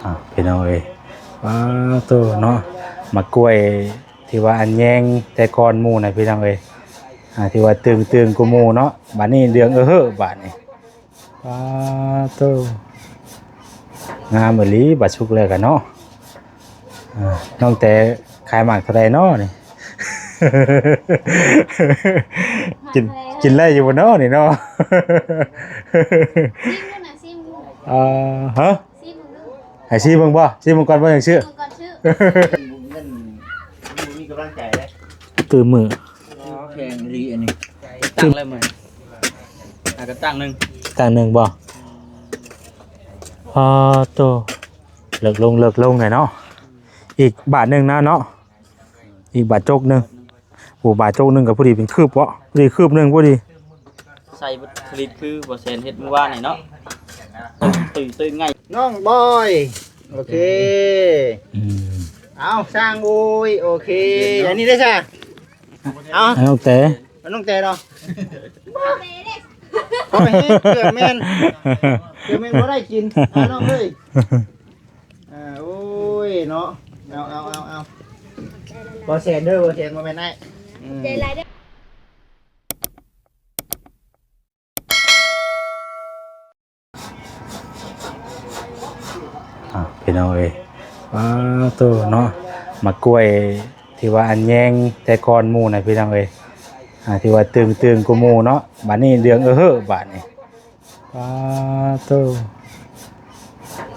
ອ່າ ພີ່ນ້ອງເອີຍ ປາໂຕເນາະ ໝາກກ້ວຍທີ່ວ່າອັນແຍງແຕ່ກ່ອນໝູ່ນະ ພີ່ນ້ອງເອີຍ ອ່າ ທີ່ວ່າຕຶງໆກວ່າໝູ່ເນາະ ບາດນີ້ເຫຼືອງເອີເຮີບາດນີ້ ປາໂຕ ງາມອີ່ຫຼີ ບາດສຸກແລ້ວກະເນາະ. ອ່າ ນ້ອງແຕຂາຍໝາກເທົ່າໃດເນາະນີ້? ກິນ ກິນໄດ້ຢູ່ບໍ່ເນາະນີ້ເນາະ? ຊີມດູນະ ຊີມດູ ອ່າ ຮະ? ຊີມດູ ໃຫ້ຊີມເບິ່ງບໍ່? ຊີມເບິ່ງກ່ອນບໍ່ ຈັ່ງຊື້ ຊີມເບິ່ງກ່ອນຊື້ ເງິນ ບໍ່ມີກຳລັງໃຈເດ້ ຕື່ມມື້ ອໍ ແພງອີ່ຫຼີອັນນີ້ ຕັ້ງແລ້ວມື້ ອ່າ ກະຕັ້ງໜຶ່ງ ຕັ້ງໜຶ່ງບໍ່? ອໍ ໂຕ ເລິກລົງ ເລິກລົງແຫຼະເນາະ ອີກບາດໜຶ່ງນະເນາະ ອີກບາດຈົກໜຶ່ງ ໂອ້ ບາດຈົກໜຶ່ງກະພໍດີເປັນຄືບເບາະ ພໍດີຄືບໜຶ່ງພໍດີ ໃສ່ບັດຜະລິດຄືບໍ່ແຊນເຮັດມື້ວານນີ້ເນາະ ຕື່ນໆ ງ່າຍ ນ້ອງບອຍ ໂອເຄ ອືມ ເອົາ ຊ່າງໂອ້ຍ ໂອເຄ ອັນນີ້ໄດ້ຊະ ເອົາ ນ້ອງແຕ ນ້ອງແຕເນາະ ຂໍແຮງ ເກືອບແມ່ນ ເກືອບແມ່ນບໍ່ໄດ້ກິນ ອ່າ ນ້ອງເອີຍ ອ່າ ໂອ້ຍເນາະ ເອົາ ເອົາ ເອົາ ເອົາ ບໍ່ແຊນເດີ ບໍ່ແຊນ ບໍ່ແມ່ນອ້າຍ ອືມ ໃຈຫຼາຍເດີ ອ່າ ພີ່ນ້ອງເອີຍ ປາໂຕເນາະ ໝາກກ້ວຍທີ່ວ່າອັນແຍງແຕ່ກ່ອນໝູ່ນະ ພີ່ນ້ອງເອີຍ ອ່າ ທີ່ວ່າຕຶງໆກວ່າໝູ່ເນາະ ບາດນີ້ເຫຼືອງເອີເຮີບາດນີ້ ປາໂຕ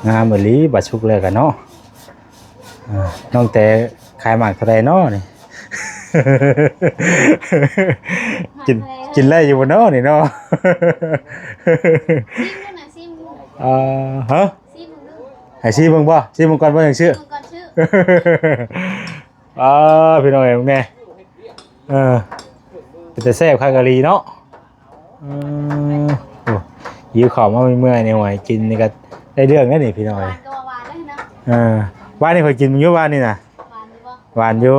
ງາມອີ່ຫຼີ ບາດສຸກແລ້ວກະເນາະ. ອ່າ ນ້ອງແຕຂາຍໝາກເທົ່າໃດເນາະນີ້? ກິນ ກິນໄດ້ຢູ່ບໍ່ເນາະນີ້ເນາະ? ຊີມດູນະ ຊີມດູ ອ່າ ຮະ? ຊີມດູ ໃຫ້ຊີມເບິ່ງບໍ່? ຊີມເບິ່ງກ່ອນບໍ່ ຈັ່ງຊື້ ຊີມເບິ່ງກ່ອນຊື້ ອ່າ ພີ່ນ້ອງເອີຍ ເບິ່ງແດ່ ເອີ ເປັນຕາແຊບຄັກອີ່ຫຼີເນາະ. ເອີ ໂອ້ ຫິວເຂົ້າມາເມື່ອຍໆນີ້ ໂອ້ຍ ກິນນີ້ກະໄດ້ເລື່ອງແລ້ວນີ້ພີ່ນ້ອງເອີຍ ຫວານກະວ່າຫວານແລ້ວນະ ເອີ ວານນີ້ຂ້ອຍກິນຢູ່ ວານນີ້ນະ ຫວານຢູ່ບໍ່? ຫວານຢູ່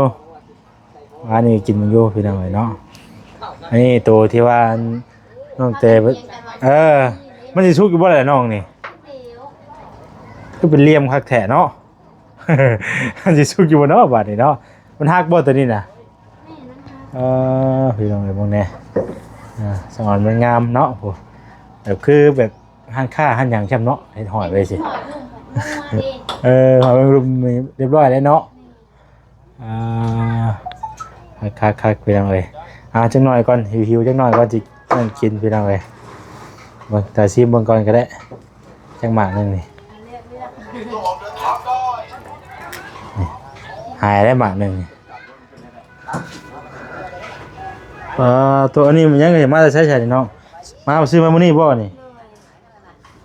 ວານນີ້ກິນຢູ່ພີ່ນ້ອງເອີຍເນາະ. ອັນນີ້ໂຕທີ່ວ່ານ້ອງແຕ ເອີ ມັນຊິສຸກຢູ່ບໍ່ລະນ້ອງນີ້? ຄືເປັນຫຼ່ຽມຄັກແທ້ເນາະ. ມັນຊິສຸກຢູ່ບໍ່ເນາະບາດນີ້ເນາະ? ມັນຫັກບໍ່ໂຕນີ້ນະ? ແມ່ນ ມັນຫັກ ເອີ ພີ່ນ້ອງເອີຍ ເບິ່ງແດ່ ອ່າ ສະອອນມັນງາມເນາະ ໂອ້ ແບບຄືແບບຮ້ານຄ້າຮ້ານຫຍັງຊ້ຳເນາະ ເຮັດຫ້ອຍໄວ້ຊິ ເອີ ຫ້ອຍເບິ່ງລຸ່ມນີ້ຮຽບຮ້ອຍແລ້ວເນາະ ອ່າ ຄັກໆ ພີ່ນ້ອງເອີຍ ອ່າ ຈັກໜ້ອຍກ່ອນ ຫິວໆ ຈັກໜ້ອຍກ່ອນຊິ ນັ້ນກິນພີ່ນ້ອງເອີຍ ເບິ່ງ ຖ້າຊີມເບິ່ງກ່ອນກະໄດ້ ຈັກໝາກໜຶ່ງນີ້ ຫາຍໄດ້ໝາກໜຶ່ງນີ້ ອ່າ ໂຕອັນນີ້ມັນຍັງມາແຕ່ໃສຊະນີ້ນ້ອງ? ມາຊື້ມາມື້ນີ້ບໍ່ນີ້?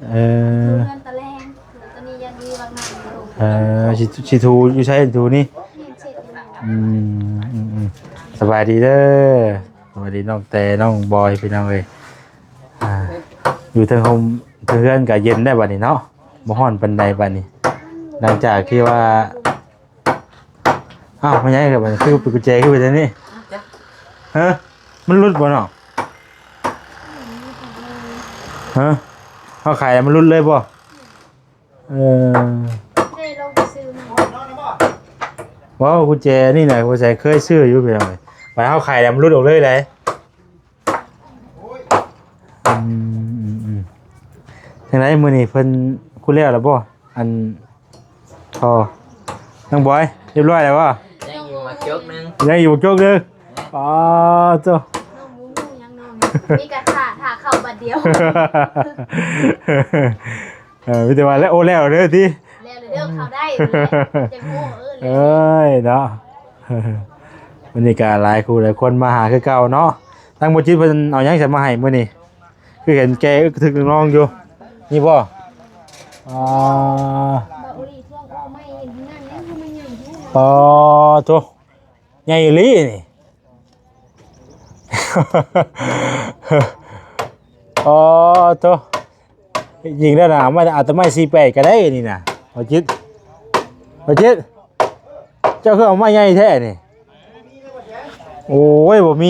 ເອີ ເຮືອນຕະແລງ ໂຕນີ້ຍັງມີບາງໜ້າຢູ່ ເອີ ຊິ ຊິຖູຢູ່ໃສຖູນີ້? ແມ່ນ ເຊັດຢູ່ນີ້ ອືມ ສະບາຍດີເດີ ສະບາຍດີນ້ອງແຕ ນ້ອງບອຍ ພີ່ນ້ອງເອີຍ ອ່າ ຢູ່ເທິງຮົ່ມເທິງເຮືອນກະເຢັນໄດ້ບາດນີ້ເນາະ ບໍ່ຮ້ອນປານໃດບາດນີ້ ຫຼັງຈາກທີ່ວ່າ ອ້າວ ມັນຫຍັງກັນບາດນີ້ ຄືເປັນກຸນແຈຄືເປັນແນວນີ້ ຮະ ມັນຫຼຸດບໍ່ນ້ອງ? ຮະ ເຮົາໄຂແລ້ວມັນຫຼຸດເລີຍບໍ່? ເອີ ເລີຍລົງໄປຊື້ໃໝ່ ບໍ່ ກຸນແຈນີ້ນະ ຜູ້ຊາຍເຄີຍຊື້ຢູ່ພີ່ນ້ອງ ບາດເຮົາໄຂແລ້ວມັນຫຼຸດອອກເລີຍໃດ. ອືມ ອືມ ອືມ ຈັ່ງໃດມື້ນີ້ເພິ່ນຄຸດແລ້ວລະບໍ່? ອັນ ອໍ ນ້ອງບອຍ ຮຽບຮ້ອຍແລ້ວບໍ່? ຍັງຢູ່ບັກຈົກໜຶ່ງ ຍັງຢູ່ບັກຈົກໜຶ່ງ ອໍ ໂທ້ ນ້ອງບໍ່ຮູ້ຫຍັງນ້ອງ ມີກະຖ້າ ຖ້າເຂົ້າບາດດຽວ ເອີ ມີແຕ່ວ່າແລ້ວ ໂອ້ ແລ້ວເດີຕິ ແລ້ວເດີ ເຂົ້າໄດ້ ເອີ ເອີຍເນາະ ມື້ນີ້ກະຫຼາຍຄູ່ຫຼາຍຄົນມາຫາຄືເກົ່າເນາະ. ທາງບໍ່ຈິດເພິ່ນເອົາຫຍັງໃສ່ມາໃຫ້ມື້ນີ້? ຄືເຫັນແກອຶກກະທຶກກະນອງຢູ່ ນີ້ບໍ່? ອໍ ອໍ ໂທ້ ໃຫຍ່ອີ່ຫຼີນີ້ ອໍ ໂທ້ ຍິງແລ້ວນະ ເອົາມາ ເອົາແຕ່ໄມ້ສີ່ແປດກະໄດ້ນີ້ນະ ບໍ່ຈິດ ບໍ່ຈິດ ເຈົ້າຄືເອົາໄມ້ໃຫຍ່ແທ້ນີ້? ໂອ້ຍ ບໍ່ມີ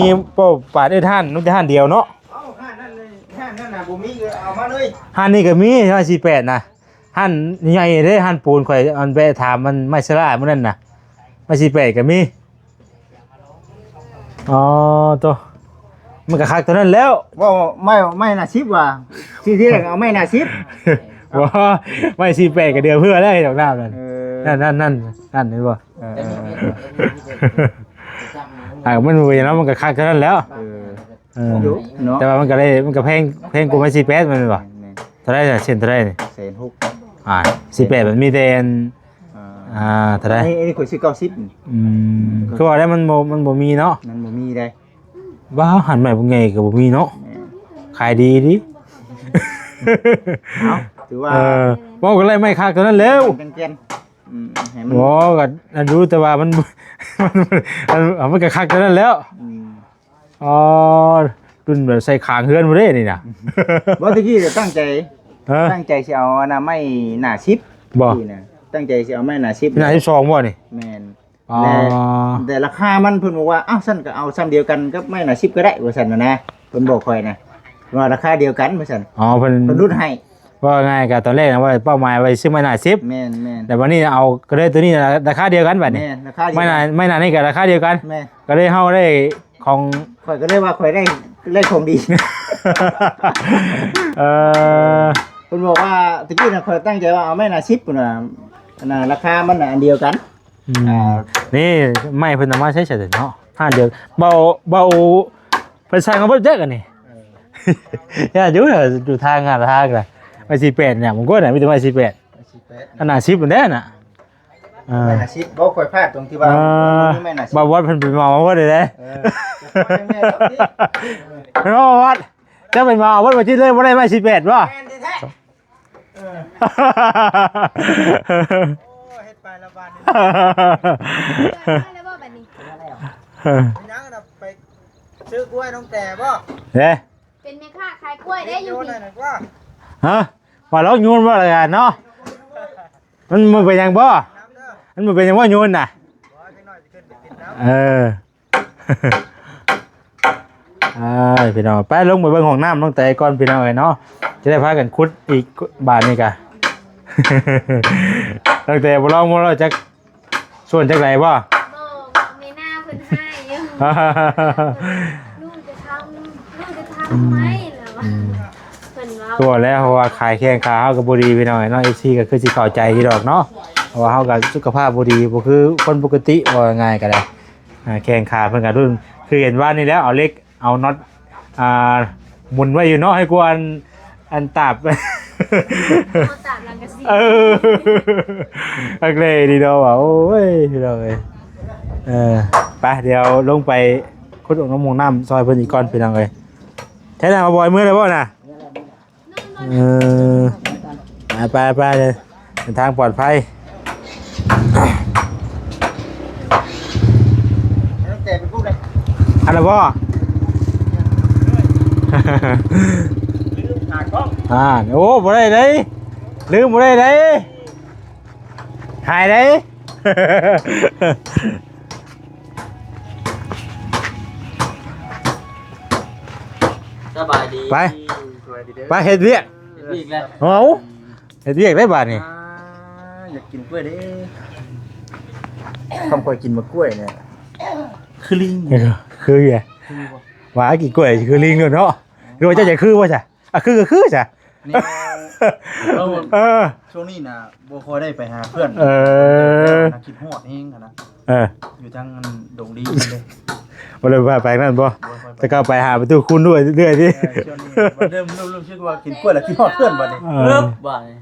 ປານເອີ້ນຮ້ານ ມີແຕ່ຮ້ານດຽວເນາະ ເອົ້າ ຮ້ານນັ້ນເລີຍ ຮ້ານນັ້ນນະບໍ່ມີ ເອົາມາເລີຍ ຮ້ານນີ້ກະມີ ຮ້ານສີ່ແປດນະ ຮ້ານໃຫຍ່ເດ້ ຮ້ານປູນ ຂ້ອຍອັນແວະຖາມມັນໄມ້ສະຫຼາມື້ນັ້ນນະ ໄມ້ສີ່ແປດກໍມີ. ອໍ ໂຕ ມັນກໍຄັກຕົວນັ້ນແລ້ວ ເວົ້າໄມ້ ໄມ້ໜ້າສິບວ່າ ທີ່ ທີ່ແລກເອົາໄມ້ໜ້າສິບ ບໍ່ ໄມ້ສີ່ແປດກໍເດືອເພື່ອແລ້ວ ດອກນ້ຳນັ້ນ ເອີ ນັ້ນ ນັ້ນ ນັ້ນ ນັ້ນ ເຫັນບໍ່? ເອີ ເອີ ເອີ ອ່າ ມັນບໍ່ເປັນຫຍັງ ມັນກໍຄັກຕົວນັ້ນແລ້ວ ເອີ ເອີ ຢູ່ເນາະ ແຕ່ວ່າມັນກໍໄດ້ ມັນກໍແພງ ແພງກວ່າໄມ້ສີ່ແປດ ແມ່ນບໍ່? ແມ່ນໆ ເທົ່າໃດລະ ເສັ້ນເທົ່າໃດນີ້? ແສນຫົກ ອ່າ ສີ່ແປດ ມັນມີແຕ່ອັນ ອ່າ ອ່າ ເທົ່າໃດ? ອັນນີ້ ອັນນີ້ຂ້ອຍຊື້ເກົ້າສິບ ອືມ ຄືວ່າແລ້ວມັນບໍ່ ມັນບໍ່ມີເນາະ ມັນບໍ່ມີໄດ໋ ວ່າ ຮ້ານໄມ້ພວກໃຫຍ່ກໍບໍ່ມີເນາະ ແມ່ນ ຂາຍດີຕິ ເອົ້າ ຖືວ່າ ເອີ ເວົ້າກັນໄລ່ໄມ້ຄັກເທົ່ານັ້ນແລ້ວ ແກ່ນໆ ອືມ ໃຫ້ມັນ ໂອ້ ກໍອັນຢູ່ ແຕ່ວ່າມັນ ມັນ ມັນ ມັນກໍຄັກເທົ່ານັ້ນແລ້ວ ອືມ ອໍ ລຸ້ນແບບໃສ່ຂາງເຮືອນພຸ້ນເດ້ນີ້ນະ ບໍ່ ຕະກີ້ຕັ້ງໃຈ ຮະ ຕັ້ງໃຈຊິເອົາອັນນະໄມ້ໜ້າສິບ ບໍ່ ນີ້ນະ ຕັ້ງໃຈຊິເອົາໄມ້ໜ້າສິບ ໜ້າສິບສອງບໍ່ນີ້? ແມ່ນ ອໍ ແຕ່ ແຕ່ລາຄາມັນ ເພິ່ນບອກວ່າ ອ້າວ ຊັ້ນກໍເອົາຊ່ຳດຽວກັນກັບໄມ້ໜ້າສິບກໍໄດ້ ວ່າຊັ້ນນະ ເພິ່ນບອກຂ້ອຍນະ ວ່າລາຄາດຽວກັນ ວ່າຊັ້ນ ອໍ ເພິ່ນ ເພິ່ນຫຼຸດໃຫ້ ເວົ້າງ່າຍໆ ກໍຕອນແລກນະ ວ່າເປົ້າໝາຍໄວ້ຊື້ໄມ້ໜ້າສິບ ແມ່ນໆ ແຕ່ບັດນີ້ເອົາກໍເລີຍ ໂຕນີ້ນະລາຄາດຽວກັນບັດນີ້ ແມ່ນ ລາຄາດຽວກັນ ໄມ້ໜ້າ ໄມ້ໜ້ານີ້ກໍລາຄາດຽວກັນ ແມ່ນ ກໍເລີຍເຮົາໄດ້ຂອງ ຂ້ອຍກໍເລີຍວ່າຂ້ອຍໄດ້ ໄດ້ຂອງດີ ເອີ ເພິ່ນບອກວ່າ ຕະກີ້ນະຂ້ອຍຕັ້ງໃຈວ່າເອົາໄມ້ໜ້າສິບພຸ້ນນະ ອັນນະ ລາຄາມັນນະອັນດຽວກັນ ອືມ ອ່າ ນີ້ໄມ້ເພິ່ນເອົາມາໃຊ້ຊະເນາະ ຮ້ານດຽວ ເບົາ ເບົາ ເພິ່ນສັ່ງເອົາເບິດເດີອັນນີ້ ເອີ ຢ້ານຢູ່ ຢູ່ທາງ ຫາທາງນະ ໄມ້ສີ່ແປດນະ ມັນກໍນະ ມີແຕ່ໄມ້ສີ່ແປດ ໄມ້ສີ່ແປດ ອັນໜ້າສິບພຸ້ນແຫຼະນະ ເອີ ໄມ້ໜ້າສິບ ບໍ່ ຂ້ອຍພາດຕົງທີ່ວ່າ ເອີ ມັນມີໄມ້ໜ້າສິບ ບ່າວວັດເພິ່ນໄປເໝົາເອົາເບິດເດ້ ເອີ ເຈົ້າໄປເໝົາເອົາເບິດ ເຈົ້າໄປເໝົາເອົາເບິດ ວ່າຈິເລີຍບໍ່ໄດ້ໄມ້ສີ່ແປດບໍ່? ແມ່ນແທ້ໆ ເອີ ໂອ້ ເຮັດໄປລະບາດນີ້ ແລ້ວບໍ່ບາດນີ້? ເປັນຫຍັງນະ ໄປຊື້ກ້ວຍນ້ອງແຕ່ບໍ່? ເດ້ ເປັນແມ່ຄ້າຂາຍກ້ວຍເດ້ຢູ່ພີ້ ຮະ ວ່າລອງໂຍນບໍ່ລະກັນເນາະ ມັນບໍ່ເປັນຫຍັງບໍ່? ມັນບໍ່ເປັນຫຍັງບໍ່ໂຍນນະ? ເອີ ອ້າຍ ພີ່ນ້ອງ ໄປລົງໄປເບິ່ງຫ້ອງນ້ຳນ້ອງແຕກ່ອນ ພີ່ນ້ອງເອີຍເນາະ ຈະໄດ້ພາກັນຂຸດອີກບາດນີ້ກະ ຕັ້ງແຕ່ບໍ່ລອງ ບໍ່ລອງຈັກສ່ວນຈັກໃດບໍ່? ບໍ່ ບອກແມ່ນາເພິ່ນຮ້າຍຢູ່ ລູກຈະທຳ ລູກຈະທຳ ອືມ ໃຫ້ແລ້ວ ອືມ ເພິ່ນເວົ້າ ຕົວະແລ້ວ ເພາະວ່າຂາຍແຂ້ງຂາເຮົາກໍບໍ່ດີ ພີ່ນ້ອງເອີຍເນາະ ເອັຟຊີ ກໍຄືຊິເຂົ້າໃຈຢູ່ດອກເນາະ ເພາະວ່າເຮົາກໍສຸຂະພາບບໍ່ດີ ບໍ່ຄືຄົນປົກກະຕິ ເວົ້າງ່າຍໆກໍໄດ້ ອ່າ ແຂ້ງຂາເພິ່ນກໍລຸ້ນ ຄືເຫັນວ່ານີ້ແຫຼະ ເອົາເຫຼັກ ເອົານັອດ ອ່າ ໝູນໄວ້ຢູ່ເນາະ ໃຫ້ກວນ ອັນຕາບ ເອົາຕາບຫຼັງກະສີ ເອີ ອັກເລດີເນາະວ່າ ໂອ້ຍ ພີ່ນ້ອງເອີຍ ເອີ ໄປ ດຽວລົງໄປຂຸດອອກນ້ຳໝອງນ້ຳຊ່ອຍເພິ່ນອີກກ່ອນ ພີ່ນ້ອງເອີຍ ແທ້ນະ ບ່າວບອຍ ເມືອແລ້ວບໍ່ນະ? ເອີ ໄປ ໄປ ໄປ ເດີນທາງປອດໄພ ອັນນັ້ນບໍ່? ອ່າ ໂອ້ ບໍ່ໄດ້ເດ້ ລືມບໍ່ໄດ້ເດ້ ຫາຍເດ້. ສະບາຍດີ ໄປ ສະບາຍດີເດີ ໄປເຮັດວຽກ ເຮັດວຽກແລ້ວ ເອົາ ເຮັດວຽກໄດ້ບາດນີ້ ອ່າ ຢາກກິນກ້ວຍເດ້ ຄຳຂ້ອຍກິນໝາກກ້ວຍນີ້ ຄືລີງ ເອີ ຄືຢູ່ ຄືບໍ່ ວ່າກິນກ້ວຍຄືລີງໂລດເນາະ ຫຼືວ່າເຈົ້າຈະຄືບໍ່ຊະ? ອ່ະ ຄືກໍຄືຊະ ນີ້ ເອີ ຊ່ວງນີ້ນະ ບໍ່ຄ່ອຍໄດ້ໄປຫາເພື່ອນ ເອີ ຄິດຮອດແຮງຫັ້ນນະ ເອີ ຢູ່ທາງອັນດົງດີເດ້ ບໍ່ໄດ້ໄປ ໄປນັ້ນບໍ່? ແຕ່ກໍໄປຫາປະຕູຄູນດ້ວຍເລື້ອຍໆຕິ ເອີ ຊ່ວງນີ້ເລີ່ມ ເລີ່ມ ເລີ່ມຮູ້ສຶກວ່າກິນກ້ວຍແລ້ວຄິດຮອດເພື່ອນບັດນີ້ ເອີ ບາດນີ້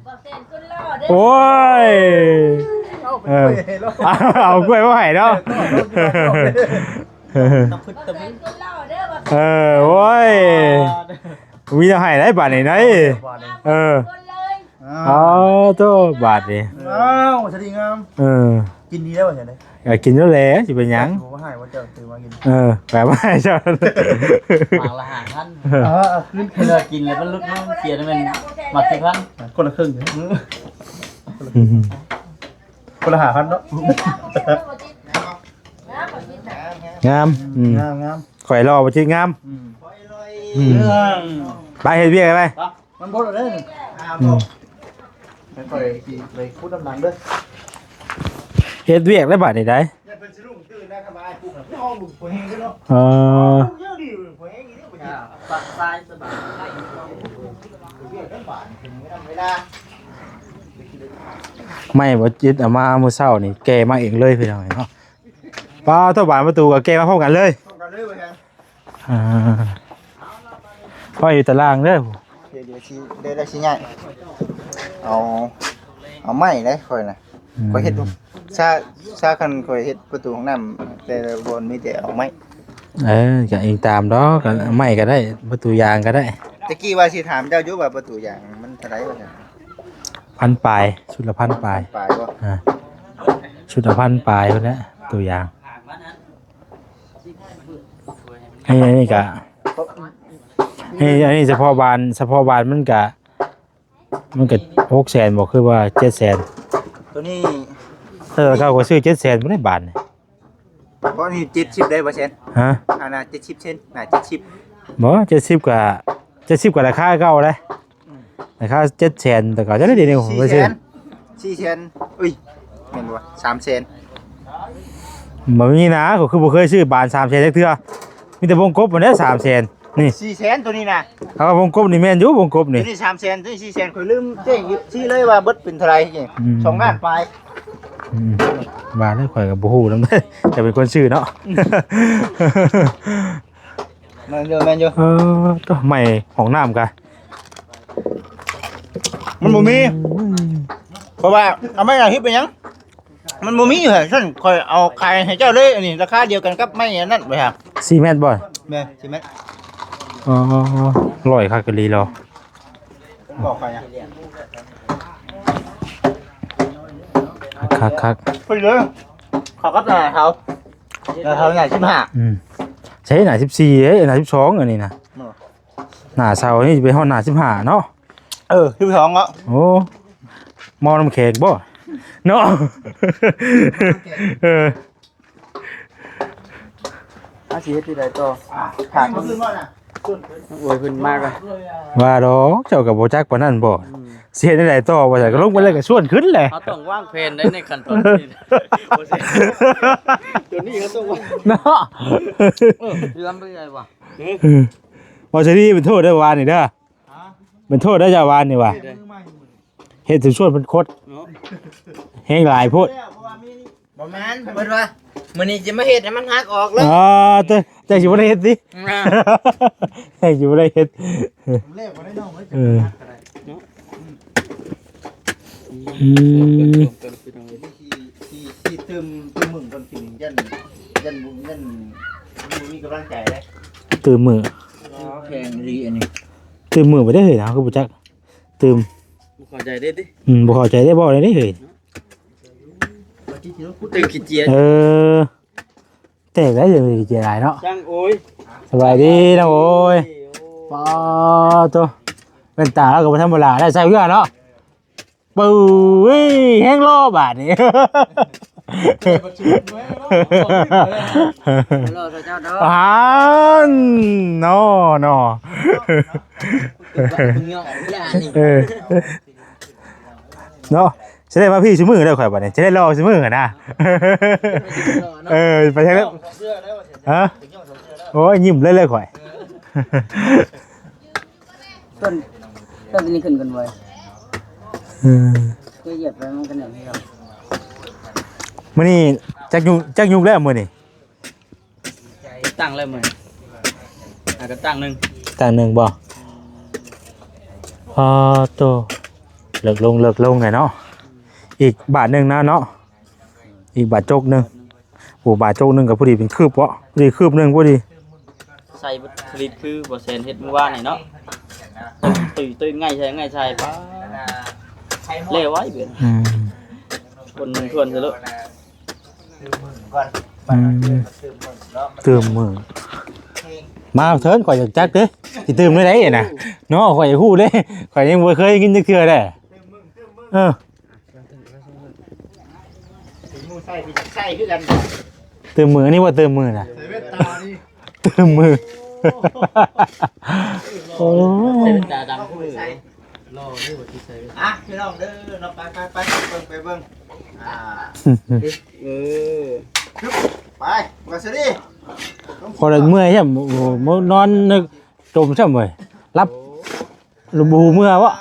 ໂອ້ຍ ເອົາກ້ວຍມາໃຫ້ເນາະ ເອີ ຕະພຶດຕະມິດ ເອີ ໂອ້ຍ ມີແນວໃຫ້ໄດ໋ບາດນີ້ໄດ໋ ເອີ ອ້າວ ໂທ້ ບາດນີ້ ອ້າວ ສະດີງາມ ເອີ ກິນດີແລ້ວວ່າຊັ້ນເດ້ ກໍກິນແລ້ວແຫຼະ ຊິເປັນຫຍັງ ບໍ່ໃຫ້ວ່າເຈົ້າຊື້ມາກິນ ເອີ ແປວ່າໃຫ້ເຈົ້າ ໝາກລະຫ້າພັນ ເອີ ເອົາຄືນ ເວລາກິນແລ້ວມັນຫຼຸດ ມັນເສຍ ແມ່ນໝາກສິບພັນ ຄົນລະເຄິ່ງ ອືມ ຄົນລະຫ້າພັນເນາະ ງາມ ອືມ ງາມ ງາມ ຂ້ອຍຫຼໍ່ບໍ່ຈິດງາມ ອືມ ອືມ ໄປເຮັດວຽກໄປ ມັນບໍ່ໄດ້ ອືມ ຂ້ອຍຊິໄປຂຸດນ້ຳຫຼັງເດີ ເຮັດວຽກແລ້ວບາດນີ້ໄດ໋. ຢ່າເພິ່ນສະດຸ້ງຕື່ນນະ ຄັນວ່າອ້າຍປຸກນະ ເຮົາລຸກບໍ່ແຮງເດີເນາະ. ເອີ ລຸກເຍອະດີບໍ່ແຮງອີກເດີ ບໍ່ເຮັດ ປັກຊາຍສະບາຍ ໄມ້ບໍ່ຈິດເອົາມາມື້ເຊົ້ານີ້ ແກ່ມາເອງເລີຍພີ່ນ້ອງເນາະ. ປາໂທ ບານປະຕູກໍແກ່ມາພ້ອມກັນເລີຍ ພ້ອມກັນເລີຍວ່າຊັ້ນ. ອ່າ ຂ້ອຍຢູ່ຕາລ່າງເດີ ດຽວ ດຽວຊິ ດຽວ ດຽວຊິຍ້າຍ ເອົາ ເອົາໄມ້ເດ້ຂ້ອຍນະ. ອືມ ຂ້ອຍເຮັດຊາ ຊາ ຄັນຂ້ອຍເຮັດປະຕູຫ້ອງນ້ຳ ແຕ່ລະບ່ອນມີແຕ່ເອົາໄມ້. ເອີ ກໍອີງຕາມດອກ ກໍໄມ້ກໍໄດ້ ປະຕູຢາງກໍໄດ້. ຕະກີ້ວ່າຊິຖາມເຈົ້າຢູ່ວ່າປະຕູຢາງມັນເທົ່າໃດວ່າຊັ້ນ? ພັນປາຍ ຊຸດລະພັນປາຍ ພັນປາຍບໍ່? ອ່າ ຊຸດລະພັນປາຍພຸ້ນແຫຼະ ປະຕູຢາງ. ອັນນີ້ ອັນນີ້ກະ ອັນນີ້ ອັນນີ້ສະເພາະບານ ສະເພາະບານມັນກະ ມັນກະຫົກແສນບໍ່ ຄືວ່າເຈັດແສນ? ໂຕນີ້ ເອີ ເຂົາກໍຊື້ເຈັດແສນບໍ່ໄດ້ບາດນີ້. ເພາະນີ້ເຈັດສິບໄດ້ບໍ່ແສນ? ຮະ? ອັນນ່າເຈັດສິບເຊັນ ໜ້າເຈັດສິບ. ບໍ່ ເຈັດສິບກະ ເຈັດສິບກະລາຄາເກົ່າເດ້. ອືມ ລາຄາເຈັດແສນ ແຕ່ເກົ່າ ຈັ່ງໃດດຽວນີ້ ສີ່ແສນ ສີ່ແສນ ເອີຍ ແມ່ນບໍ່ ສາມແສນ. ບໍ່ມີນະ ກໍຄືບໍ່ເຄີຍຊື້ບານສາມແສນຈັກເທື່ອ ມີແຕ່ວົງກົບພຸ້ນແຫຼະ ສາມແສນນີ້. ສີ່ແສນໂຕນີ້ນະ? ເອົາ ວົງກົບນີ້ແມ່ນຢູ່ ວົງກົບນີ້ ໂຕນີ້ສາມແສນ ໂຕນີ້ສີ່ແສນ. ຂ້ອຍລືມແຈ້ງຢູ່ ຊີ້ເລີຍວ່າເບິດເປັນເທົ່າໃດນີ້. ອືມ ສອງລ້ານປາຍ. ອືມ ວ່າແລ້ວ ຂ້ອຍກໍບໍ່ຮູ້ນຳເດ້ ຈະເປັນຄົນຊື້ເນາະ. ແມ່ນຢູ່ ແມ່ນຢູ່. ເອີ ໂຕ ໄມ້ຫ້ອງນ້ຳກະ ມັນບໍ່ມີ ອືມ ເພາະວ່າເອົາໄມ້ຫຍັງ ມັນບໍ່ມີ. ຊັ້ນຂ້ອຍເອົາຂາຍໃຫ້ເຈົ້າເລີຍ ອັນນີ້ລາຄາດຽວກັນກັບໄມ້ອັນນັ້ນ ບໍ່ຫຍັງ. ສີ່ແມັດບໍ່? ແມ່ນ ສີ່ແມັດ. ອໍ ຮ້ອຍຄັກອີ່ຫຼີເນາະ ບອກຂ້ອຍນະ. ຄັກໆໆ ເພິ່ນເດີ ເຂົາກັບໜ້າເຂົາ ໜ້າເຂົາໜ້າສິບຫ້າ. ອືມ ໃຊ່ ໜ້າສິບສີ່ເດ້ ໜ້າສິບສອງ ອັນນີ້ນະ. ບໍ່ ໜ້າເຊົານີ້ໄປຮອດໜ້າສິບຫ້າເນາະ. ເອີ ສິບສອງເນາະ. ໂອ້ ເມົານ້ຳແຂງບໍ່ເນາະ? ເອີ ເຮົາຊິເຮັດຈັ່ງໃດຕໍ່? ອ່າ ຖາມ ໂອ້ຍ ເພິ່ນມາກ່ອນ. ວ່າດອກ ເຈົ້າກໍບໍ່ຈັກປານນັ້ນບໍ່? ອືມ ຊິເຮັດຈັ່ງໃດຕໍ່? ວ່າຊັ້ນ ກໍລົງໄປແລ້ວກໍຊວນຂຶ້ນແຫຼະ. ເຮົາຕ້ອງວາງແຜນໄດ້ໃນຂັ້ນຕອນນີ້ ໂຕນີ້ເຮົາຕ້ອງວາງເນາະ. ເອີ ເລື່ອງເປັນໄງວະ? ເອີ ບໍ່ໃຊ່ດີ ເປັນໂທດເດີວານນີ້ເດີ. ເປັນໂທດໄດ້ຈາວານນີ້ວ່າ ເຮັດໃຫ້ຊວນເພິ່ນຄົດເນາະ ແຮງຫຼາຍໂພດ. ບໍ່ແມ່ນ ເພິ່ນວ່າມື້ນີ້ຈະມາເຮັດໃຫ້ມັນຫັກອອກເລີຍ. ອ່າ ແຕ່ ແຕ່ຊິບໍ່ໄດ້ເຮັດຕິ ອ່າ ແຕ່ຊິບໍ່ໄດ້ເຮັດ. ເອີ ອືມ ທີ່ຕື່ມ ຕື່ມມຶງກ່ອນກິນ ຢ້ານ ຢ້ານ ຢ້ານບໍ່ມີກຳລັງໃຈເດ້. ຕື່ມມື ອໍ ແຂງອີ່ຫຼີອັນນີ້ ຕື່ມມືໄປເດ້ເຮີ້ຍ ເຮົາຄືບໍ່ຈັກ. ຕື່ມ ບໍ່ເຂົ້າໃຈເດ້ຕິ. ອືມ ບໍ່ເຂົ້າໃຈໄດ້ ເວົ້າໄດ້ເດ້ເຮີ້ຍ. ຕື່ມຂີ້ຈຽດ ເອີ ແຕກໄດ້ເລີຍ ຂີ້ຈຽດຫຼາຍເນາະ. ຊ່າງໂອຍ ສະບາຍດີນ້ອງໂອຍ. ໂອ້ ປາໂຕ ແວ່ນຕາລາວກໍບໍ່ທຳມະດາໄດ້ ໃສ່ເຮືອເນາະ. ປຶ້ຍ ແຮງຫຼໍ່ບາດນີ້ ຫຼໍ່ເຈົ້າເນາະ. ອ່ານ ເນາະ ເນາະ ເອີ ເນາະ ຊິໄດ້ມາພີ້ຊຸມື້ແລ້ວຂ້ອຍບາດນີ້ ຊິໄດ້ຫຼໍ່ຊຸມື້ນະ. ເອີ ໄປທາງນັ້ນ ຮະ ໂອ້ຍ ຍິ້ມເລີຍໆຂ້ອຍ. ຕົ້ນ ຕົ້ນນີ້ຂຶ້ນກັນໄວ ເອີ ເຄີຍຢຽບໄປມັນກໍແໜ້ນຄືກັນ. ມື້ນີ້ຈັກຍຸກ ຈັກຍຸກແລ້ວມື້ນີ້? ຕັ້ງແລ້ວມື້ນີ້ ອ່າ ກໍຕັ້ງໜຶ່ງ ຕັ້ງໜຶ່ງບໍ່? ອໍ ໂຕ ເລິກລົງ ເລິກລົງແຫຼະເນາະ. ອີກບາດໜຶ່ງນະເນາະ ອີກບາດຈົກໜຶ່ງ. ໂອ້ ບາດຈົກໜຶ່ງກໍພໍດີເປັນຄືບເນາະ ພໍດີຄືບໜຶ່ງພໍດີ. ໃສ່ເບິດຜະລິດຄືບໍ່ແສນເຮັດມື້ວານນີ້ເນາະ ຕຸ້ຍຕຸ້ຍ ງ່າຍໃສ່ ງ່າຍໃສ່ ປາ ແລ້ວໄວເບິດ. ອືມ ຄົນໜຶ່ງທວນຊະໂລດ. ອືມ ຕື່ມມື ມາເທີນ ຂ້ອຍຢາກຈັກເດ້ ຊິຕື່ມແນວໃດນະເນາະ ຂ້ອຍຢາກຮູ້ເດ້ ຂ້ອຍຍັງບໍ່ເຄີຍໄດ້ຍິນຈັກເທື່ອເດ້. ເອີ ໃສ່ຄືກັນ ຕື່ມມື ອັນນີ້ວ່າຕື່ມມືນະ ໃສ່ແວ່ນຕານີ້ ຕື່ມມື. ໂອ້ ໃສ່ແວ່ນຕາດຳຄື ອ່ະ ພີ່ນ້ອງເດີເນາະ ໄປ ໄປ ໄປ ເບິ່ງ ໄປເບິ່ງ ອ່າ ເອີ ໄປ ວ່າຊິດີ ພໍໄດ້ເມື່ອຍຊ້ຳ ໂອ້ໂຫ ນອນນຶກ ຈົ່ມຊ້ຳເວີຍ ຫຼັບ ໂອ້ ບໍ່ຮູ້ເມື່ອບໍ່?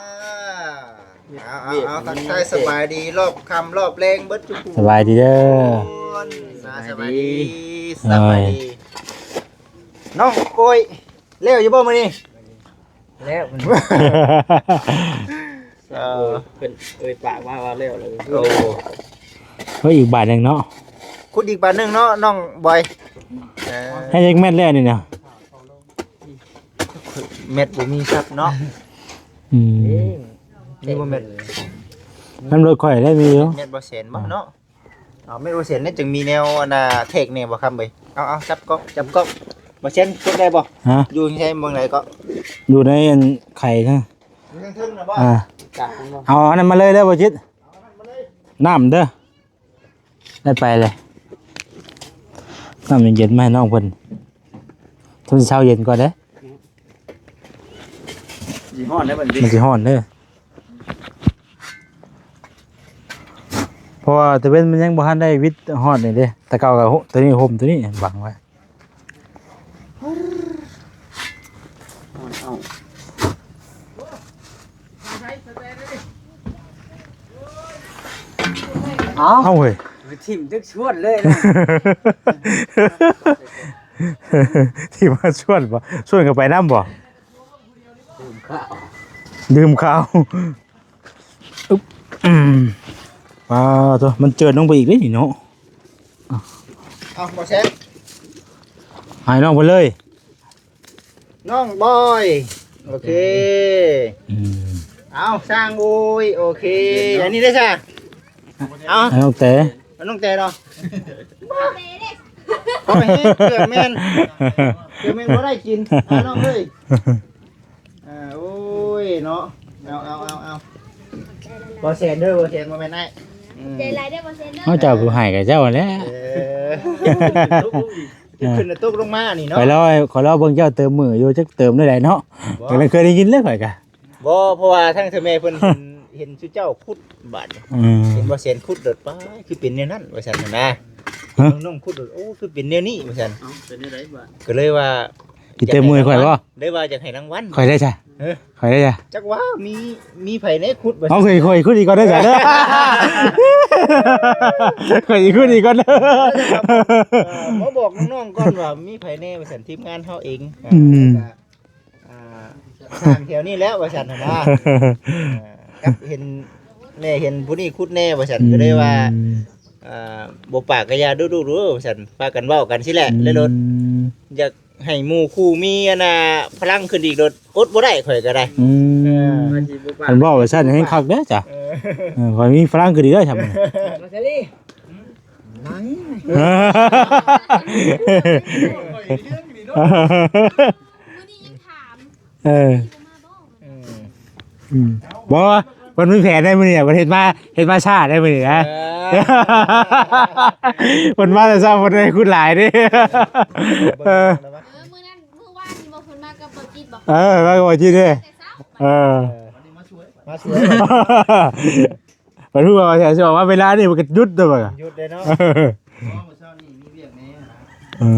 ອ່າ ເອົາ ເອົາ ເອົາ ທັກທາຍສະບາຍດີ ຮອບຄ່ຳຮອບແລງເບິດທຸກຄົນ ສະບາຍດີເດີ ສະບາຍດີ ສະບາຍດີ ໂອ້ຍ ນ້ອງໂອ້ຍ ແລ້ວຢູ່ບໍ່ມື້ນີ້? ແລ້ວ ເອີ ເພິ່ນເອີ່ຍປາກມາວ່າແລ້ວ ໂອ້ ເຮີ້ຍ ອີກບາດໜຶ່ງເນາະ ຂຸດອີກບາດໜຶ່ງເນາະ ນ້ອງບອຍ ເອີ ໃຫ້ຈັກແມັດແລ້ວນີ້ນະ? ແມັດບໍ່ມີຊັບເນາະ ອືມ ມີບໍ່ແມັດ? ນຳລົດຂ້ອຍໄດ້ມີຢູ່ ແມັດບໍ່ແສນບໍ່ເນາະ? ເອົາ ແມ່ນບໍ່ແສນນີ້ຈຶ່ງມີແນວອັນນ່າແທກແດ່ບໍ່ຄຳເອີຍ? ເອົາ ເອົາ ຈັບກ້ອງ ຈັບກ້ອງ ບໍ່ແສນກົດໄດ້ບໍ່? ຮະ? ຢູ່ໃນເມືອງໃດເກາະ? ຢູ່ໃນອັນໄຂ່ນະ ຢູ່ເທິງໆນະບໍ່? ອ່າ ເອົາອັນນັ້ນມາເລີຍເດີບໍ່ຈິດ ນ້ຳເດີ ໄດ້ໄປເລີຍ ນ້ຳເຢັນໆມາໃຫ້ນ້ອງເພິ່ນ ເພິ່ນຊິເຊົາເຢັນກ່ອນເດ້ ຊິຮ້ອນໄດ໋ບັດນີ້ ມັນຊິຮ້ອນເດີ ເພາະວ່າຕາເວັນມັນຍັງບໍ່ທັນໄດ້ວິດຮອດນີ້ເດ້ ແຕ່ເກົ່າກໍໂຮ ໂຕນີ້ຮົ່ມໂຕນີ້ບັງໄວ້ ເອົາ ເອົາເວີຍ ຖິ້ມຕຶກຊວນເລີຍນະ ທີ່ວ່າຊວນບໍ່ ຊວນກໍໄປນຳບໍ່? ດື່ມຄາວ ດື່ມຄາວ ອຶບ ອືມ ປາໂທ້ ມັນເຈີດລົງໄປອີກເດ້ນີ້ເນາະ ເອົາ ບໍ່ແຊບ ໃຫ້ນ້ອງເພິ່ນເລີຍ ນ້ອງບອຍ ໂອເຄ ອືມ ເອົາ ຊ່າງໂອ້ຍ ໂອເຄ ອັນນີ້ເດ້ຊະ ເອົາ ໃຫ້ນ້ອງແຕ ນ້ອງແຕເນາະ ເອົາໃຫ້ເກືອບແມ່ນ ເກືອບແມ່ນບໍ່ໄດ້ກິນ ອ່າ ນ້ອງເອີຍ ອ່າ ໂອ້ຍເນາະ ເອົາ ເອົາ ເອົາ ເອົາ ບໍ່ແຊນເດີ ບໍ່ແຊນ ບໍ່ແມ່ນອ້າຍ ອືມ ໃຈຫຼາຍເດີ ບໍ່ແຊນເດີ ເຮົາເຈົ້າຜູ້ໃຫ້ກັບເຈົ້າຫັ້ນແຫຼະ ເອີ ຂຶ້ນແລ້ວຕົກລົງມານີ້ເນາະ ຂ້ອຍລໍ ຂ້ອຍລໍເບິ່ງເຈົ້າເຕີມມືຢູ່ ຈັກເຕີມແນວໃດເນາະ ບໍ່ ກໍເຄີຍໄດ້ຍິນແລ້ວຂ້ອຍກະ ບໍ່ ເພາະວ່າທາງເຖົ້າແມ່ເພິ່ນເຫັນ ເຫັນຊຸເຈົ້າຂຸດບາດນີ້ ອືມ ເຫັນບໍ່ແຊນຂຸດໂດດ ປ້າ ຄືເປັນແນວນັ້ນວ່າຊັ້ນນະ ຮະ ນ້ອງໆຂຸດໂດດ ໂອ້ ຄືເປັນແນວນີ້ວ່າຊັ້ນ ເອົ້າ ເປັນແນວໃດບາດ ກໍເລີຍວ່າ ຊິເຕີມມືຂ້ອຍບໍ່? ເລີຍວ່າຢາກໃຫ້ລາງວັນ ຂ້ອຍໄດ້ຊະ ເອີ ຂ້ອຍໄດ້ຊະ ຈັກວ່າມີ ມີໃຜແດ່ຂຸດບໍ່? ເອົາ ຂ້ອຍ ຂ້ອຍຂຸດອີກກ່ອນເດີ ຂ້ອຍຊິຂຸດອີກກ່ອນເດີ ເອີ ມາບອກນ້ອງໆກ່ອນວ່າມີໃຜແດ່ວ່າຊັ້ນ ທີມງານເຮົາເອງ ອືມ ອ່າ ຊ່າງແຖວນີ້ແຫຼະວ່າຊັ້ນຫັ້ນນະ ເອີ ກັບເຫັນແດ່ ເຫັນຜູ້ນີ້ຂຸດແດ່ວ່າຊັ້ນ ອືມ ກໍເລີຍວ່າ ອ່າ ບໍ່ປາກກະຢ່າດຸໆເດີວ່າຊັ້ນ ພາກັນເວົ້າກັນຊີ້ແຫຼະ ອືມ ແລ້ວໂລດ ຢາກໃຫ້ໝູ່ຄູ່ມີອັນນ່າພະລັງຂຶ້ນອີກໂລດ ອົດບໍ່ໄດ້ຂ້ອຍກໍໄດ້ ອືມ ເອີ ຄັນເວົ້າວ່າຊັ້ນແຮ່ງຄັກເດ້ຈະ ເອີ ເອີ ຂ້ອຍມີພະລັງຂຶ້ນອີກແລ້ວຊະ ມາຊາລີ ນັ່ງ ມື້ນີ້ຍັງຖາມ ເອີ ອືມ ອືມ ບໍ່ ເພິ່ນມີແຜນໄດ້ມື້ນີ້ ເພິ່ນເຮັດມາ ເຮັດມາຊ້າໄດ້ມື້ນີ້ນະ ເອີ ເພິ່ນມາແຕ່ເຊົ້າ ເພິ່ນໄດ້ຂຸດຫຼາຍເດ້ ເອີ ເອີ ມື້ນັ້ນ ມື້ວານນີ້ບໍ່ ເພິ່ນມາກັບບໍ່ຈິດບໍ່ ເອີ ມາກັບບໍ່ຈິດເດ້ ແຕ່ເຊົ້າ ເອີ ມາຊ່ວຍ ມາຊ່ວຍ ເພິ່ນຮູ້ວ່າຊິອອກມາເວລານີ້ ເພິ່ນກໍຢຸດເດ້ ຢຸດເດ້ເນາະ ເອີ ເອີ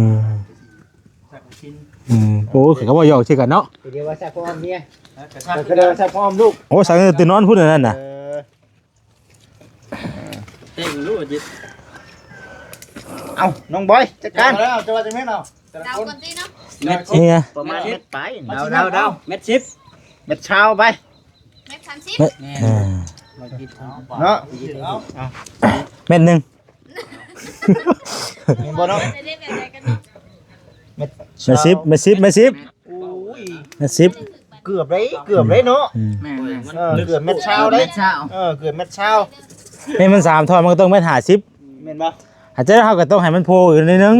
ຊັກກິນ ອືມ ໂອ້ຍ ເຂົາກໍເວົ້າຫຍອກຊື່ກັນເນາະ ດຽວວ່າຊັກພ້ອມເມຍ ກໍໄດ້ວ່າຊັກພ້ອມລູກ ໂອ້ ຊັກແຕ່ນອນພຸ້ນນັ້ນນະ ເອີ ເຕັ້ງລູກຈິດ ເອົາ ນ້ອງບອຍ ຈັດການ ເອົາແລ້ວ ຈະວ່າຈັ່ງແມ່ນເອົາ ແຕ່ລະຄົນ ເອົາກ່ອນຕິເນາະ ແມັດສິບ ປະມານແມັດປາຍ ເດົາໆໆ ແມັດສິບ ແມັດຊາວໄປ ແມັດສາມສິບ ແມັດ ແມ່ນ ເອີ ເນາະ ເອົາ ແມັດໜຶ່ງ ແມ່ນບໍ່ເນາະ ແມັດ ແມັດສິບ ແມັດສິບ ແມັດສິບ ໂອ້ຍ ແມັດສິບ ເກືອບໄດ້ ເກືອບໄດ້ເນາະ ອືມ ແມ່ນໆ ເອີ ເກືອບແມັດຊາວໄດ້ ເກືອບແມັດຊາວ ເອີ ເກືອບແມັດຊາວ ແມ່ນມັນສາມທ່ອນ ມັນກໍຕ້ອງແມັດຫ້າສິບ ແມ່ນບໍ່? ອາຈານເຮົາກໍຕ້ອງໃຫ້ມັນໂພຂຶ້ນໜ້ອຍໜຶ່ງ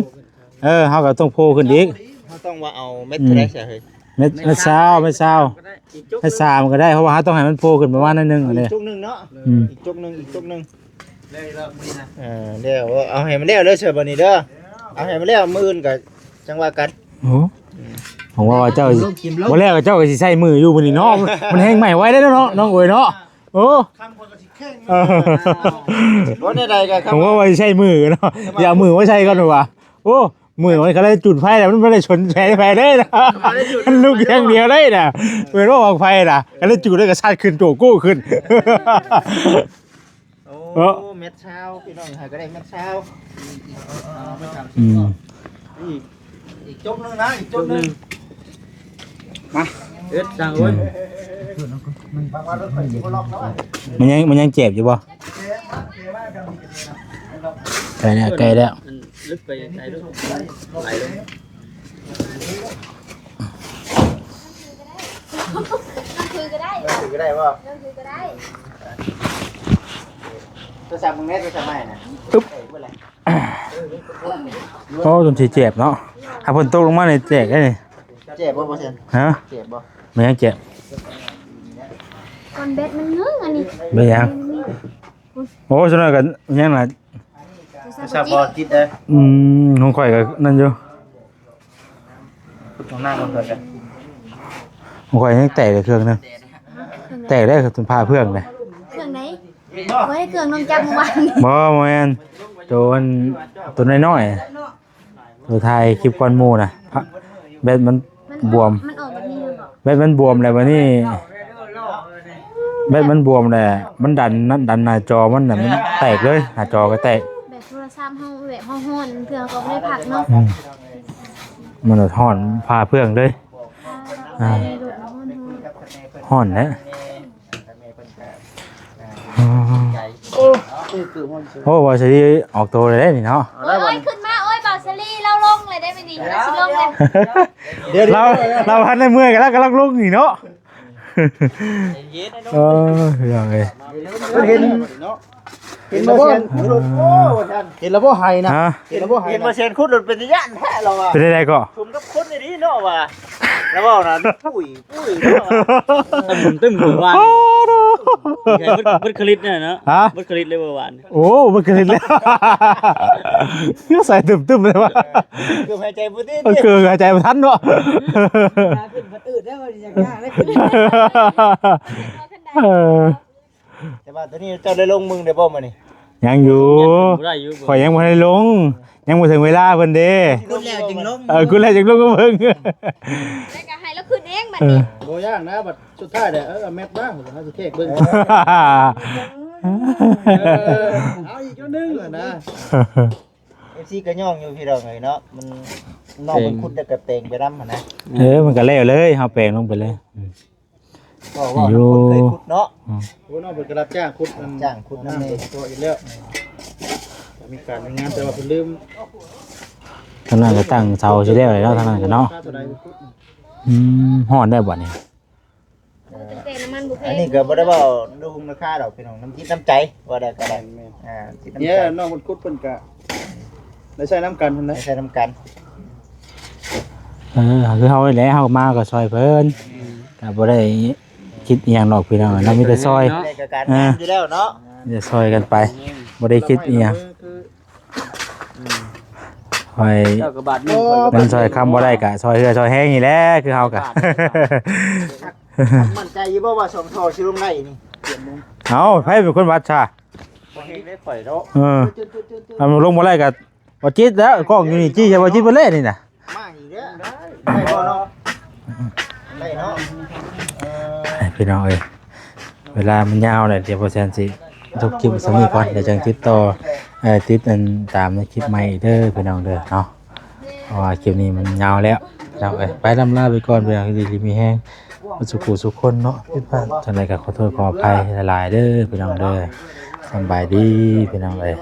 ເອີ ເຮົາກໍຕ້ອງໂພຂຶ້ນອີກ ເຮົາຕ້ອງວ່າເອົາແມັດເທົ່າໃດຊະເຮີ້ຍ ແມັດ ແມັດຊາວ ແມັດຊາວ ແມັດສາມກໍໄດ້ ເພາະວ່າເຮົາຕ້ອງໃຫ້ມັນໂພຂຶ້ນປະມານໜ້ອຍໜຶ່ງ ອີກຈຸກໜຶ່ງເນາະ ອືມ ອີກຈຸກໜຶ່ງ ອີກຈຸກໜຶ່ງ ແລ້ວອີກແລ້ວມື້ນີ້ນະ ເອີ ແລ້ວ ເອົາໃຫ້ມັນແລ້ວເດີ ເຊີ ບັດນີ້ເດີ ເອົາໃຫ້ມັນແລ້ວ ມື້ອື່ນກໍຈັ່ງວ່າກັນ ໂອ້ ອືມ ຜົມວ່າເຈົ້າ ບໍ່ແລ້ວເຈົ້າກໍຊິໃຊ້ມືຢູ່ມື້ນີ້ເນາະ. ມັນແຮງໄໝ້ໄວເດ້ເນາະ ນ້ອງເອີຍເນາະ. ໂອ້ ຄຳຂ້ອຍກໍຊິແຂງ ເອີ ບໍ່ໄດ້ໃດກໍ ຜົມວ່າວ່າຊິໃຊ້ມືເນາະ ຢ່າເອົາມືມາໃສ່ກ່ອນວ່າ. ໂອ້ ມືມັນກໍໄດ້ຈູດໄຟແລ້ວ ມັນບໍ່ໄດ້ສົນໃຈໄຟເດ້ນະ ມັນລຸກຢ່າງດຽວເດ້ນະ. ເພິ່ນວ່າອອກໄຟນະ ກໍໄດ້ຈູດແລ້ວກໍຊາດຂຶ້ນ ໂຕໂກ້ຂຶ້ນ. ໂອ້ ເນາະ ແມັດຊາວ ພີ່ນ້ອງໃຫ້ກໍໄດ້ແມັດຊາວ. ອືມ ອີກ ອີກຈົກໜຶ່ງນະ ອີກຈົກໜຶ່ງ. ມາ ເອີດ ຊ່າງເອີຍ. ອືມ ມັນຍັງ ມັນຍັງເຈັບຢູ່ບໍ່? ໃກ້ແລ້ວ ໃກ້ແລ້ວ. ມັນລຶກໄປໄກເດີ ໄຫຼລົງ. ນອນຖືກໍໄດ້ ນອນຖືກໍໄດ້ບໍ່? ນອນຖືກໍໄດ້. ໂທລະສັບມຶງແດ່ ໂທລະສັບໃໝ່ນະ. ອຶບ ເອີ ເບິ່ງແຫຼະ. ໂອ້ ຈົນຊິເຈັບເນາະ ຖ້າຝົນຕົກລົງມານີ້ແຕກເດ້ນີ້. ເຈັບບໍ່ ບໍ່ເຊັນ? ຮະ? ເຈັບບໍ່? ມັນຍັງເຈັບ ກ່ອນແບັດມັນງຶງອັນນີ້. ເປັນຫຍັງ? ໂອ້ ຊັ້ນໜ້ອຍກໍຍັງນະ ໂທລະສັບບໍ່ຕິດເດ້. ອືມ ຂອງຂ້ອຍກໍນັ້ນຢູ່ ຂອງນາງມັນເບີດເດ້. ຂອງຂ້ອຍຍັງແຕກເລີຍເຄື່ອງໜຶ່ງ ແຕກໄດ້ຈົນພາເພື່ອງເດ້. ເຄື່ອງໃດ? ບໍ່ໃຫ້ເຄື່ອງນ້ອງຈັບມື້ວານນີ້. ບໍ່ ບໍ່ແມ່ນ ໂຕອັນ ໂຕນ້ອຍໆ ໂຕຖ່າຍຄລິບກ່ອນໝູ່ນະ ແບັດມັນ ມັນ ບວມ ມັນອອກແບບນີ້ແມ່ນບໍ່? ແບັດມັນບວມແລ້ວບັດນີ້ ແບັດມັນບວມແລ້ວ ມັນດັນ ດັນໜ້າຈໍມັນນະ ມັນແຕກເລີຍ ໜ້າຈໍກໍແຕກ. ແບບໂທລະສັບເຮົາແບບເຮົາຮ້ອນ ເທື່ອເຮົາກໍບໍ່ໄດ້ພັກເນາະ. ອືມ ມັນຮ້ອນ ພາເພື່ອງເລີຍ. ອ່າ ຮ້ອນແທ້. ໂອ້ ໂອ້ ບ່າວສາລີອອກໂຕແລ້ວເດ້ນີ້ເນາະ. ໂອ້ຍ ຂຶ້ນມາ ໂອ້ຍ ບ່າວສາລີລາວລົງແລ້ວເດ້ມື້ນີ້ ລາວຊິລົງແລ້ວ. ດຽວ ລາວ ລາວພັນໄດ້ເມື່ອຍກັນ ລາວກຳລັງລົງນີ້ເນາະ. ເອີ ພີ່ນ້ອງເອີຍ ເພິ່ນເຫັນ ເຫັນບໍ່? ເຫັນແລ້ວບໍ່? ເຫັນແລ້ວບໍ່ໄຫນະ? ຮະ? ເຫັນແລ້ວບໍ່ໄຫນະ? ເຫັນບໍ່ແຊນຂຸດໂລດເປັນຕາຢ້ານແທ້ລາວວ່າ. ເປັນຈັ່ງໃດກໍ? ສົມກັບຄົນອີ່ຫຼີເນາະວ່າ ລາວເວົ້ານະ ປຸ້ຍ ປຸ້ຍເນາະວ່າ. ຕຶ້ມໆ ຫວານ ເບິດ ເບິດຄະລິດແນ່ເນາະ. ຮະ? ເບິດຄະລິດເລີຍຫວານ. ໂອ້ ເບິດຄະລິດແລ້ວ ໃສ່ຕຶ້ມໆ ເລີຍວ່າ ເກືອບຫາຍໃຈບໍ່ຕິດ. ເອີ ເກືອບຫາຍໃຈບໍ່ທັນເນາະ. ເອີ ແຕ່ວ່າໂຕນີ້ເຈົ້າໄດ້ລົງເບິ່ງໄດ້ບໍ່ມື້ນີ້? ຍັງຢູ່ ຍັງບໍ່ໄດ້ຢູ່ ຂ້ອຍຍັງບໍ່ໄດ້ລົງ ຍັງບໍ່ເຖິງເວລາເພິ່ນເດ້. ຂຸດແລ້ວຈຶ່ງລົງ ເອີ ຂຸດແລ້ວຈຶ່ງລົງມາເບິ່ງ ແລ້ວກໍໃຫ້ລາວຂຶ້ນເອງບັດນີ້. ເອີ ບໍ່ຍາກນະ ບັດສຸດທ້າຍແຫຼະ ເອີ ເອົາແມັດມາ ເຮົາຊິແຂກເບິ່ງ. ເອີ ເອົາອີກເທື່ອໜຶ່ງນະ. ເອັຟຊີກໍຍ້ອງຢູ່ພີ່ນ້ອງເອີຍເນາະ ມັນ ນ້ອງເພິ່ນຂຸດແລ້ວກໍແປງໄປນຳຫັ້ນນະ. ເອີ ມັນກໍແລ້ວເລີຍ ເຮົາແປງລົງໄປເລີຍ. ອືມ ກໍວ່າ ຢູ່ ຄົນເຄີຍຂຸດເນາະ. ອືມ ໂອ້ ນ້ອງເພິ່ນກໍຮັບຈ້າງຂຸດ ຮັບຈ້າງຂຸດນຳ ນຳໂດຍສະເພາະຢູ່ແລ້ວ. ມີການມີງານ ແຕ່ວ່າເພິ່ນລືມ ທາງນັ້ນກໍຕັ້ງເສົາຊິແລ້ວເລີຍເນາະ ທາງນັ້ນກໍເນາະ. ອືມ ຮອດແລ້ວບັດນີ້. ເອີ ຕັ້ງແຕ່ນ້ຳມັນບໍ່ແພງ ອັນນີ້ກໍບໍ່ໄດ້ເວົ້າເລື່ອງລາຄາດອກພີ່ນ້ອງ ນ້ຳຈິດນ້ຳໃຈ ວ່າໄດ້ກໍໄດ້. ແມ່ນໆ ອ່າ ຈິດນ້ຳໃຈ ນ້ອງເພິ່ນຂຸດເພິ່ນກໍໄດ້ໃຊ້ນຳກັນຫັ້ນນະ ໄດ້ໃຊ້ນຳກັນ. ເອີ ຄືເຮົານີ້ແຫຼະ ເຮົາມາກໍຊ່ອຍເພິ່ນ ອືມ ກໍບໍ່ໄດ້ຄິດອີ່ຫຍັງດອກພີ່ນ້ອງ ເຮົາມີແຕ່ຊ່ອຍ ໄດ້ກໍການງານຢູ່ແລ້ວເນາະ. ເອີ ມີແຕ່ຊ່ອຍກັນໄປ ບໍ່ໄດ້ຄິດອີ່ຫຍັງ. ຂ້ອຍ ເຈົ້າກໍບາດໜຶ່ງ ຂ້ອຍກໍບາດໜຶ່ງ ມັນຊ່ອຍຄຳບໍ່ໄດ້ກະຊ່ອຍເຮືອຊ່ອຍແຮງນີ້ແຫຼະ ຄືເຮົາກະ. ໝັ້ນໃຈຢູ່ບໍ່ວ່າສອງທໍ່ຊິລົງໄດ້ນີ້? ເອົ້າ ໃຜເປັນຄົນວັດຊະ? ບໍ່ເຫັນໄດ້ຂ້ອຍເນາະ. ເອີ ຖ້າມັນລົງບໍ່ໄດ້ກະບໍ່ຈິດແລ້ວ ກ້ອງຢູ່ນີ້ຈີ້ໃສ່ບໍ່ຈິດເບິດແລ້ວນີ້ນະ. ມາອີກແລ້ວ ໄດ້ບໍ່ເນາະ? ໄດ້ເນາະ. ເອີ ພີ່ນ້ອງເອີຍ ເວລາມັນຍາວແລ້ວ ດຽວບໍ່ແຊນຊິຈົບຄລິບສ່ຳນີ້ກ່ອນ ດຽວຈັ່ງຕິດຕໍ່ ເອີ ຕິດອັນຕາມໃນຄລິບໃໝ່ອີກເດີພີ່ນ້ອງເດີເນາະ. ເພາະວ່າຄລິບນີ້ມັນຍາວແລ້ວພີ່ນ້ອງເອີຍ ໄປລຳລາໄປກ່ອນພີ່ນ້ອງ ຢູ່ດີມີແຮງເບິດສູ່ຜູ້ສູ່ຄົນເນາະ. ຜິດພາດຈັ່ງໃດກໍຂໍໂທດຂໍອະໄພຫຼາຍໆເດີພີ່ນ້ອງເດີ. ສຳບາຍດີພີ່ນ້ອງເອີຍ.